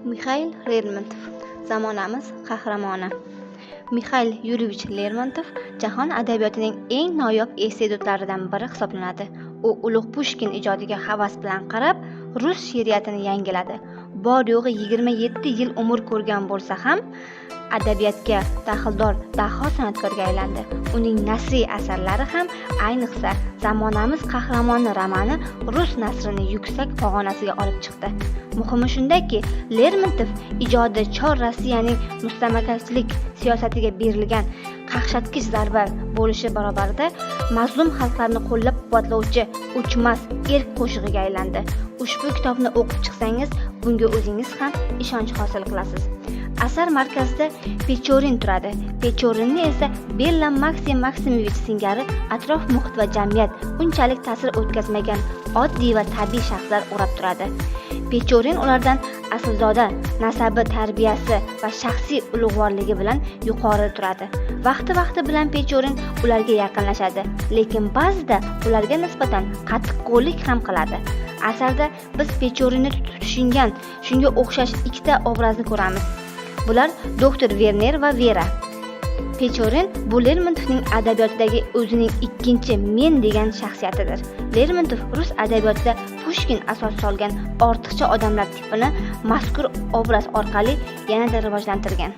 Mixail Lermontov – zamonamiz qahramoni. Mixail Yuryevich Lermontov jahon adabiyotining eng noyob iste'dodlaridan biri hisoblanadi. U ulug' Pushkin ijodiga havas bilan qarab, rus she'riyatini yangiladi. Bor yo'g'i 27 yil umr ko'rgan bo'lsa ham, adabiyotga daxldor daho san'atkorga aylandi. Uning nasriy asarlari ham, ayniqsa "Zamonamiz qahramoni" romani rus nasrini yuksak pog'onasiga olib chiqdi. Muhimi shundaki, Lermontov ijodi chor Rossiyaning mustamlakachilik siyosatiga berilgan qaqshatqich zarba bo'lishi barobarida mazlum xalqlarni qo'llab quvvatlovchi o'chmas erk qo'shig'iga aylandi. Ushbu kitobni o'qib chiqsangiz, bunga o'zingiz ham ishonch hosil qilasiz. Asar markazida Pechorin turadi. Pechorinni esa Bella Maksim Maksimovich singari atrof muhit va jamiyat unchalik ta'sir o'tkazmagan oddiy va tabiiy shaxslar o'rab turadi. Pechorin ulardan aslzoda nasabi, tarbiyasi va shaxsiy ulug'vorligi bilan yuqori turadi. Vaqti vaqti bilan Pechorin ularga yaqinlashadi, lekin ba'zida ularga nisbatan qattiqqo'llik ham qiladi. Asarda biz Pechorinni tushungan shunga o'xshash ikkita obrazni ko'ramiz. Bular doktor Verner va Vera. Pechorin bu Lermontovning adabiyotidagi o'zining ikkinchi "men" degan shaxsiyatidir. Lermontov rus adabiyotida Pushkin asos solgan ortiqcha odamlar tipini mazkur obraz orqali yanada rivojlantirgan.